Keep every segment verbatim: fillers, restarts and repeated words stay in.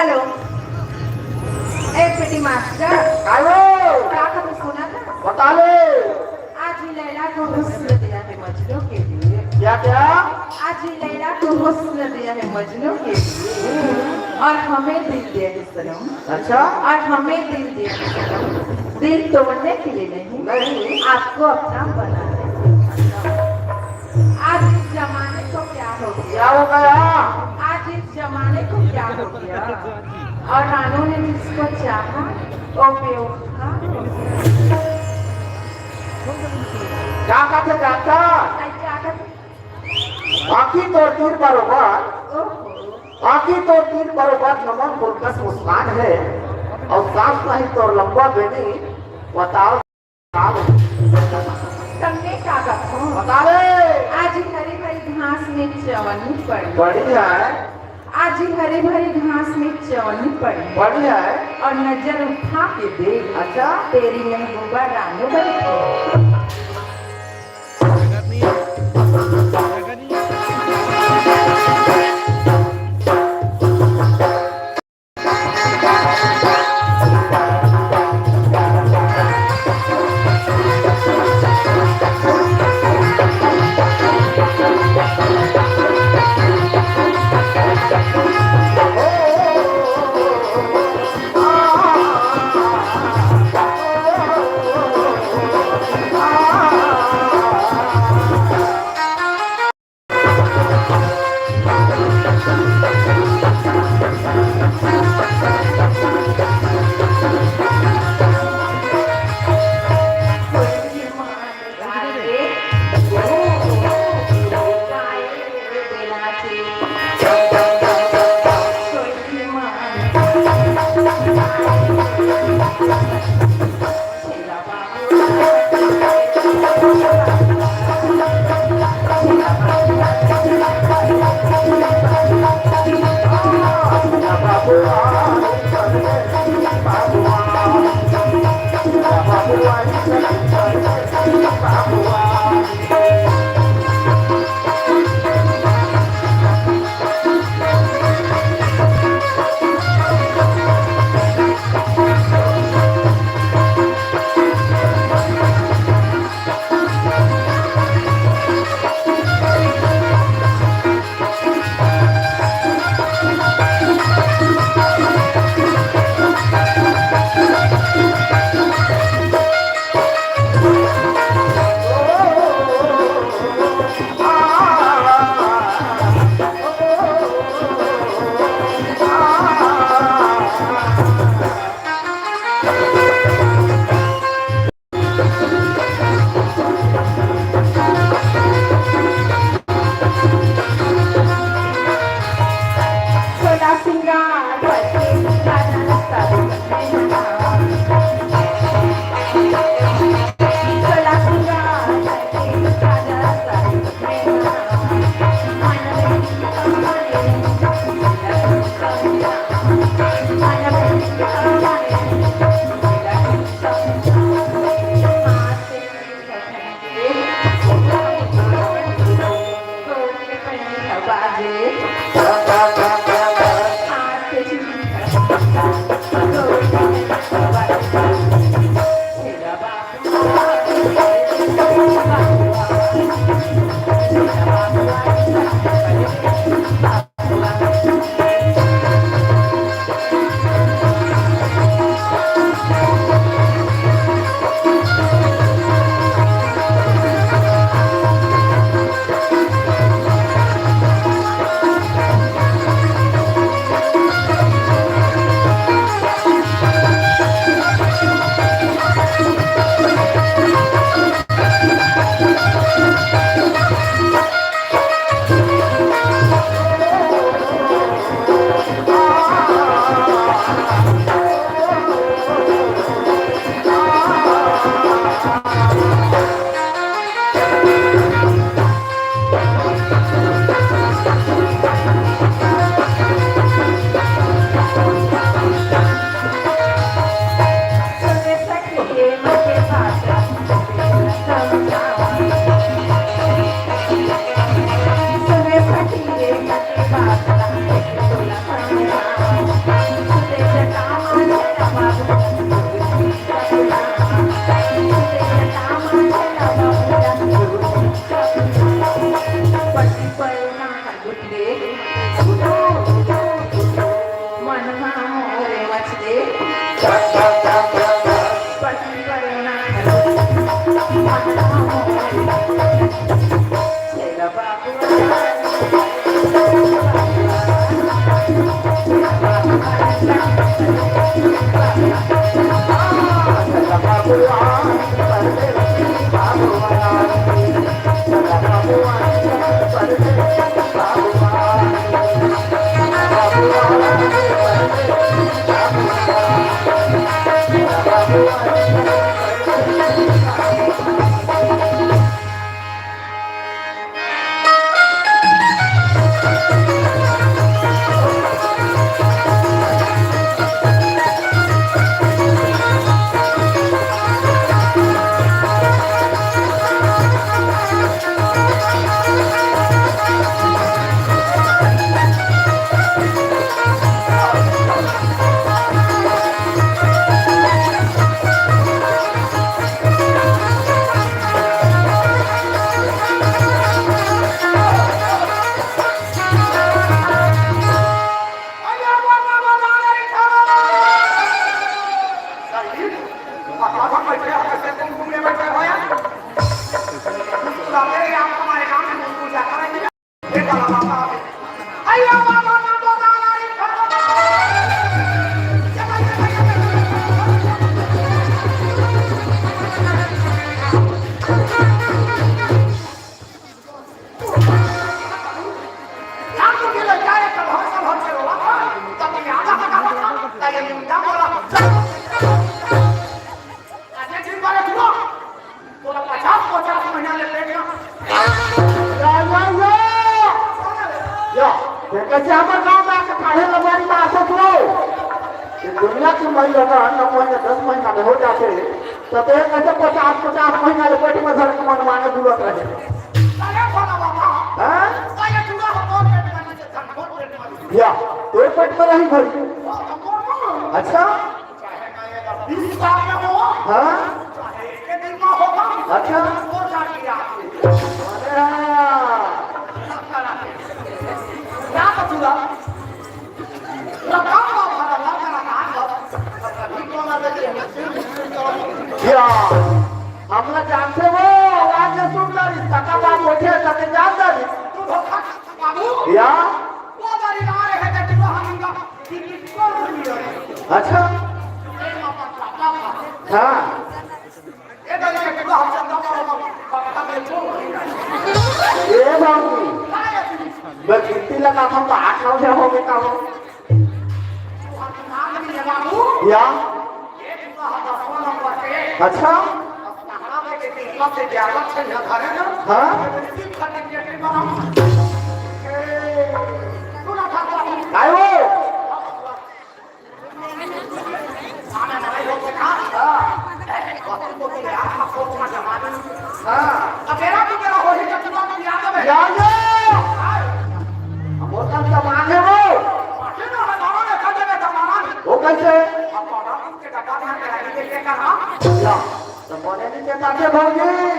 Hello. ए, PT master. Hello. का कभी सुना था? बता ले। आज ही लैला को हुस्न दिया है मजनू के लिए। क्या, क्या? आज ही लैला को हुस्न दिया है मजनू के लिए, और हमें दिल दिया है सनम। अच्छा। और हमें दिल दिया है सनम, दिल तोड़ने के लिए नहीं, नहीं। आपको अपना बनाने के लिए। आज इस जमाने को क्या हो गया? क्या हो गया? आज इस जमाने को क्या हो गया? और रानू ने जिसको चाहा, वो बेवफा हो गया। क्या कहते डॉक्टर? क्या कहते? आँखी तोर तीर बरोबर, ओहो। आँखी तोर तीर बरोबर नमन बोलकस मुस्कान है, और सांस नहीं तोर लंबा बेनी, बताओ। तमने का कथो? बता ले। आज ही हरी भरी घास में चवन्नी पड़ी। पड़ी है। आज ही हरी भरी घास में चवन्नी पड़ी। पड़ी है। और नजर उठा के देख। अच्छा। तेरी महबूबा रानू बैठी। पति परोना खलबुत दे, मन हा मोरे मच दे। पति परोना खलबुत, मन हा मोरे मच दे। छेला बाबू तोला पचास, पचास महीना ले पेट में। या, या, या। या, ते कैसे हमर गांव में आके काहे लबारी मारत हो? ये दुनिया की महिला का नौ महीना, दस महीना में हो जाते, तो ते कैसे पचास, पचास महीना ले पेट में धर के मनमाने बुलत रहे? अरे भोला बाबा। हाँ? तो ये पूरा हो तोर पेट में, नीचे धन तोर पेट में। या, तोर पेट में रही भरी। अच्छा? चाहे ना ये बीस साल में हो, हाँ? चाहे एक दिन में हो, अच्छा। वो जाके आके। अरे हाँ। ना तो पूरा। ना काम ना भरा, ना करा, ना भरा। कभी तो ना देखे, फिर भी तो। या, हमला जानते हो, आवाज से सुन ला, इसका काम आप बैठे, सके जान ला। तू धोखा बाबू। या? वो बारी ना रहे, तो तू हम इनका अच्छा। हाँ। ए बाबूजी, बस गिनती लगा था तो आठ नौ जगह हो गए का हो। या? अच्छा। हाँ। काय हो? हाँ। हाँ। या, या। हम ओकर सामान है वो। वो कैसे? या, तो बोले नहीं कहता के भौजी।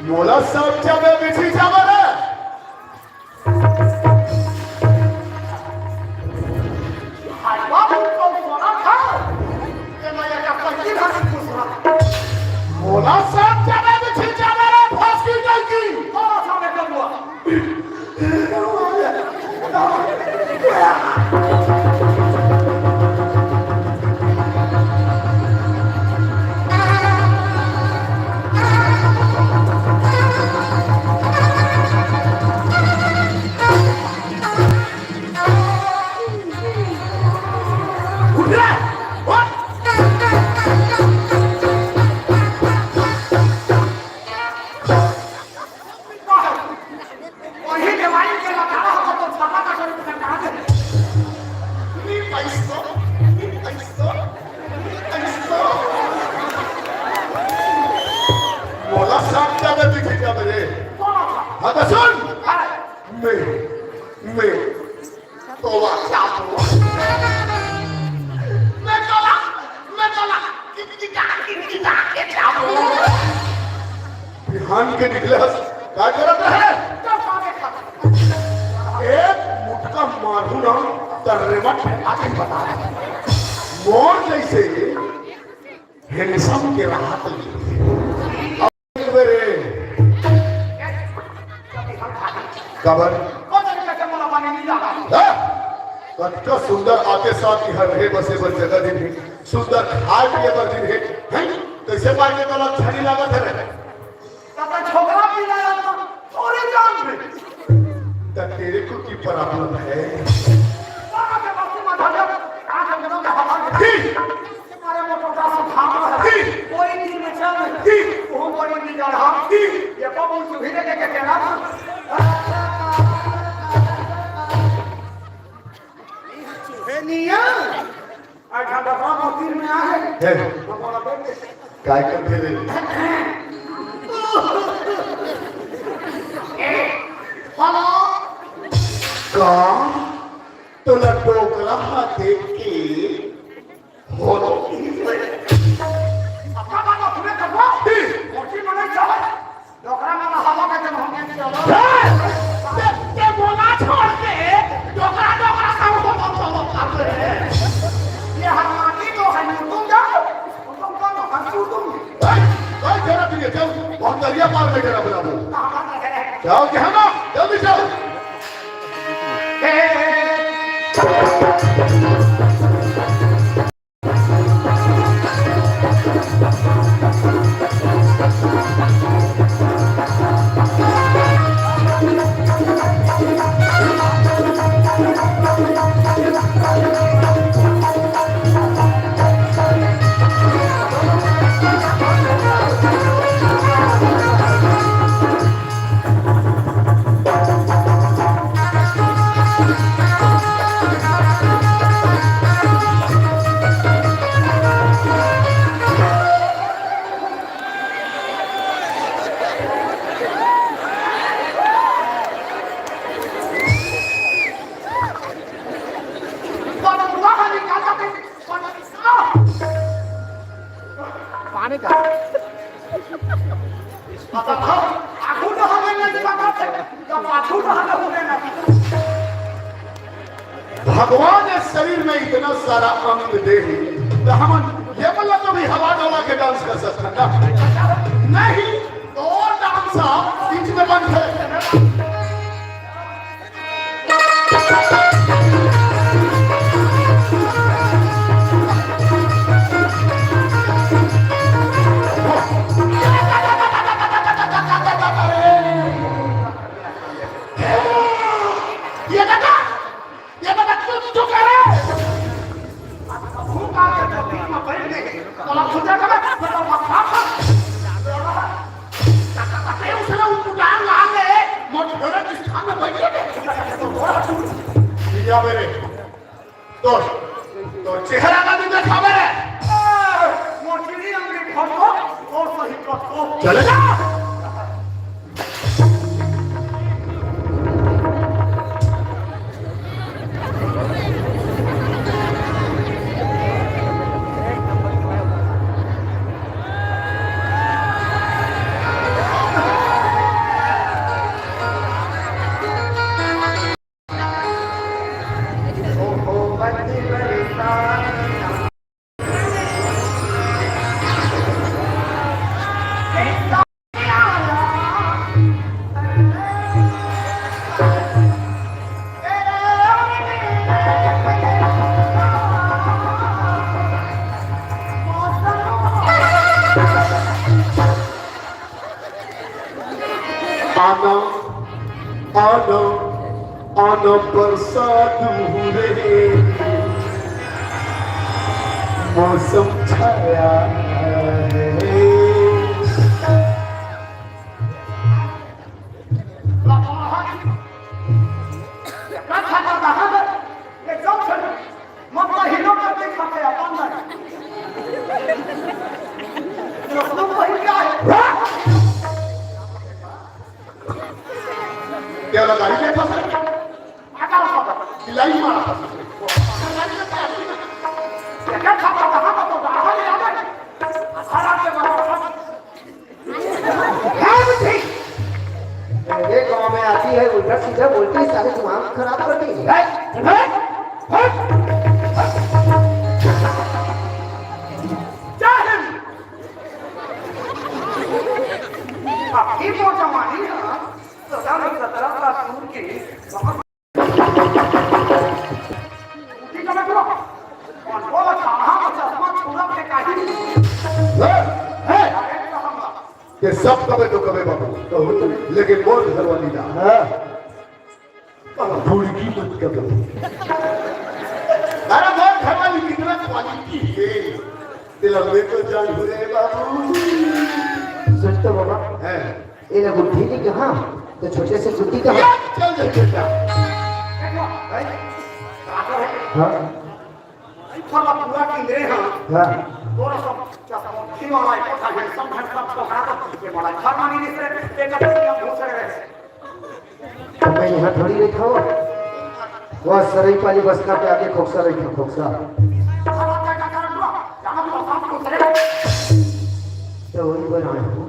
मोला सब जगह बिछी जावत हे। हाय बाबू, कौन बोला था? ये मैं ये क्या पंची घर से पूछ रहा? मोला सब जगह बिछी जावत हे, फंस की जाएगी। कौन सा मैं करूँगा? वही देवारी के लताड़ा हो तो छापा का करूँ तो कहाँ दे? नी पैसो, नी पैसो, नी पैसो। मोला सब जगह दिखी जावत हे। कौन था? हाँ तो सुन। हाँ। मैं, मैं तोला चाबो। मैं तोला, मैं तोला किटकिटा, किटकिटा के चाबो। बिहान के निकलस, का करत हे? एक मुटका मारहूँ ना, त रेवट आके बता। मोर जैसे handsome के राहत ले। अबे रे। काबर? हाँ? कतका सुंदर आते साथ ही हर रहे बसे बर जगह दिन हे, सुंदर खाए पिए बर दिन हे, हैं? कैसे पाए के तोला अच्छा नहीं लागत हे रे? तब छोकरा मिला यार तो थोड़ी जान में। त तेरे को की problem है? बाबा के बस्ती में धर दे, कहाँ से जन्म का हवा है? ही! तुम्हारे मोटो का सुखामा है। ही! कोई दिन में चल। ही! वो बड़ी निगाह। ही! ये बाबू चूहे ने लेके कहना। चूहे नहीं है। आज हम बाबा मंदिर में आ गए। हे। हमारा बेटे। काय करथे रे? हेलो। का? तोला डोकरा हा देख के होलो। अपना बात अपने करवा। ही। मोटी मने चला। डोकरा मन हवा में जब हम नहीं चलो। हे! ते, ते मोला छोड़ के डोकरा, डोकरा सब हो, हो, हो, हो, कर रहे हैं। ये हनुमानी तो है, तुम जाओ, तुम कौन हो? हम क्यों तुम? हे! हे, जरा पीछे जाओ, बहुत दरिया पार में जरा बुला दो। कहाँ पर है? जाओ, यहाँ ना, जल्दी जाओ। हे, हे, हे। पानी का। आगू तो हमें नहीं पता थे, तो पाछू तो हमें होने ना। भगवान इस शरीर में इतना सारा अंग दे ही, तो हम ये मतलब तो भी हवा डोला के डांस कर सकते हैं ना? नहीं, तो डांस बीच में बंद है। ये दादा, ये दादा, क्यों नहीं झुका रहे? भूत आ गया, तो बीच में बैठ गए। तो आप सोचा करो, तो आप माफ कर। अरे, उसने उठा लांगे, मोट छोरा किस स्थान में बैठ गए? भैया मेरे, तो, तो चेहरा का भी देखा मेरे। मोटी अंगली खोलो, और सही करो। चले जा। आना, आना, आना बरसात मुहूर्त, मौसम छाया है। तेला गाड़ी में फंसा, सिलाई मारा फंसा। हाँ, ठीक। मेरे गांव में आती है, उल्टा सीधा बोलती है, सारे दिमाग खराब कर दी। हट, हट, हट। जाहिल। अभी वो जमानी है, सदा में सतरह का सूर की। ये सब कबे तो कबे बाबू, लेकिन मोर घरवाली ना। हाँ। भुड़की मत कबे। अरे मोर घरवाली कितना क्वालिटी है। दिल में तो जान हो रे बाबू। सुन तो बाबा। हैं। एला गुड्डी नहीं कहा, तो छोटे से गुड्डी कहा। चल दे बेटा। हाँ। हाँ। तो मैं यहाँ थोड़ी रहता हूँ। वह सरई पाली बसका पे आके खोकसा रही था, खोकसा। तो वही पर आया हूँ।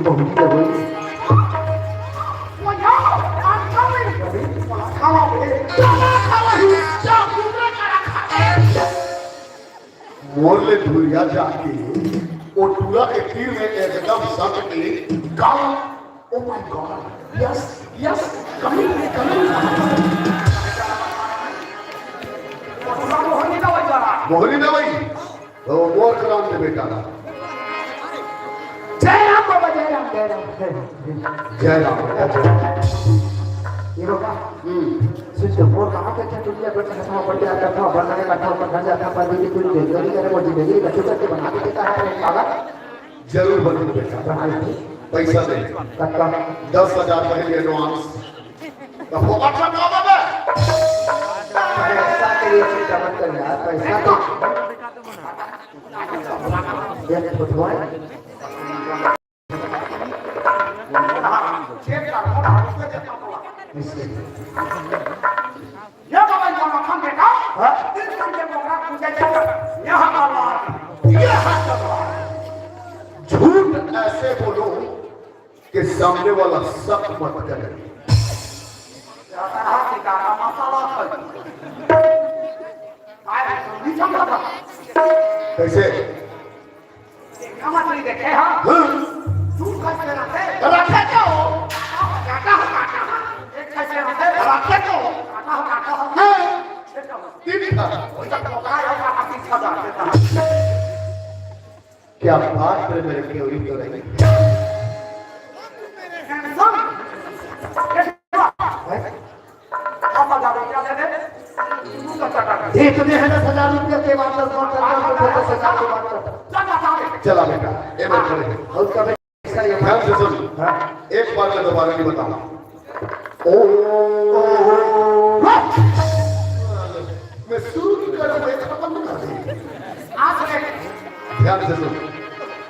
बहुरी दवाई। मोर ले धुरिया जाके, ओ टूरा के तीर में एकदम सट के, गाल, "Oh my God, yes, yes, coming, coming।" मोहरी दवाई। तो मोर कराम दे बेटा ना। जय राम बाबा, जय राम, जय राम। जय राम बेटा, जय राम। ये बाबा, हम्म। सुन तो, मोर कहाँ के क्या टुटिया बच्चा खतमा पड़ गया, कथा बढ़ गया, कथा ऊपर घर जाता, पर भी कोई बेरोजगारी करे, मोर जिंदगी का चुचर के बना के देता है, अरे बाबा। जरूर बनू बेटा। बढ़ा दे। पैसा दे। कत्ता? दस हजार पहले advance। तो फोकट में ना बाबा। पैसा के लिए चिंता मत कर यार, पैसा तो। ये फुटबॉल। इसलिए। ये बाबा, ये मक्खन बेटा, हाँ? तीन दिन के मोकरा पूजा जाता। यहाँ का बात, ये हाथ का बात। झूठ ऐसे बोलो कि सामने वाला शक मत करे। ज्यादा हाथ निकालना मसाला था। आए, नहीं समझा था। कैसे? देखा मछली देखे हाँ? हाँ। तू कैसे रखे? रखे तो। काटा हो, काटा हो। एक कैसे रखे? रखे तो। काटा हो, काटा हो। हाँ। ठीक है। वही तक पकड़ा है, काटा पीछा जाते था। क्या बात रे मेरे केवरी तो रही। Handsome। हैं? दे तो दे है दस हजार रुपया के बाद दस बार कर, दस बार कर, दस हजार के बाद कर। चला बेटा, ये बात करेंगे। और उसका बेटा ध्यान से सुन। हाँ। एक बार मैं दोबारा नहीं बताऊँ। ओ, मैं शुरू नहीं करूँ, मैं खत्म नहीं कर दूँ। ध्यान से सुन।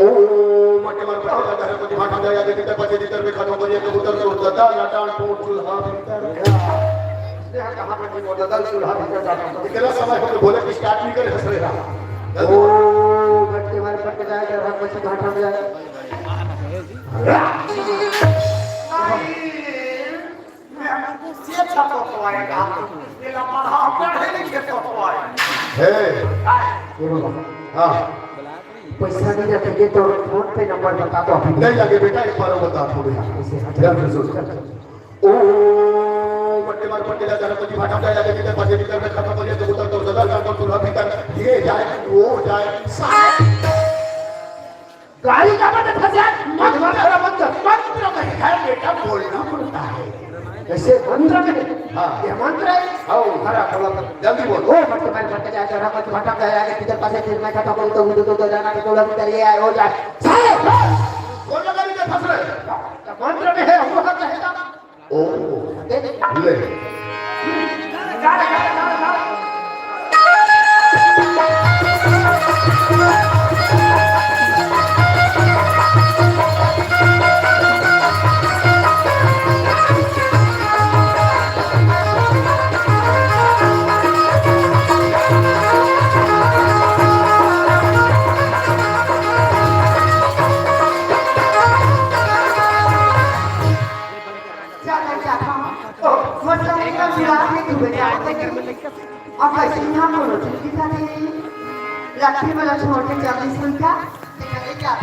ओम अट्टे मार पट्टे लगा है, मुझे भाटा जाया के भीतर बचे भीतर में खत्म करिए कबूतर तो ददा लटा टोट चूल्हा भीतर। ये कहाँ पे नहीं बोलता था, चूल्हा भीतर जाता था। इतना समय हम बोले कि start नहीं करे, हंस रहे रहा। ओम अट्टे मार पट्टे जाया के भीतर बचे भाटा जाया। ये छपवाएगा, ये लम्बा हम पढ़े लिखे छपवाए। हे, हाँ। पैसा नहीं रखेंगे तो फोन पे नंबर बता दो अभी। नहीं लगे बेटा, एक बार और बता दो भैया। ध्यान से सुन। ओ, पट्टे मार, पट्टे लगा, पट्टी भाटा पे लगा, भीतर, पाछे भीतर में खत्म हो जाए, तो उधर तो सदर का तो पूरा भीतर, ये जाए, वो जाए, सारे। गाड़ी का मत फंसा, मत, मत, मत, मत, मत, मत, मत, से मंत्र में। हाँ। ये मंत्र है। आओ, हरा बोला तो जल्दी बोल। ओ मत तुम्हारे मत जाए, जरा मत भटक जाए, आगे पीछे पासे फिर मैं खाता बोल तो मुझे तो जाना तो बोला भी चलिए आए हो जाए। साले! कौन लगा रही है फंस रहे? तो मंत्र में है, हुआ कहेगा। ओ, ले। ज्यादा ज्यादा, ओ, मतलब, एकदम विराट में डूबे जाते हैं। और कैसे यहाँ बोलो, तुम दिखा दे। लट्ठी में लट्ठी छोड़ के चल दी सुन का, देखा दे क्या?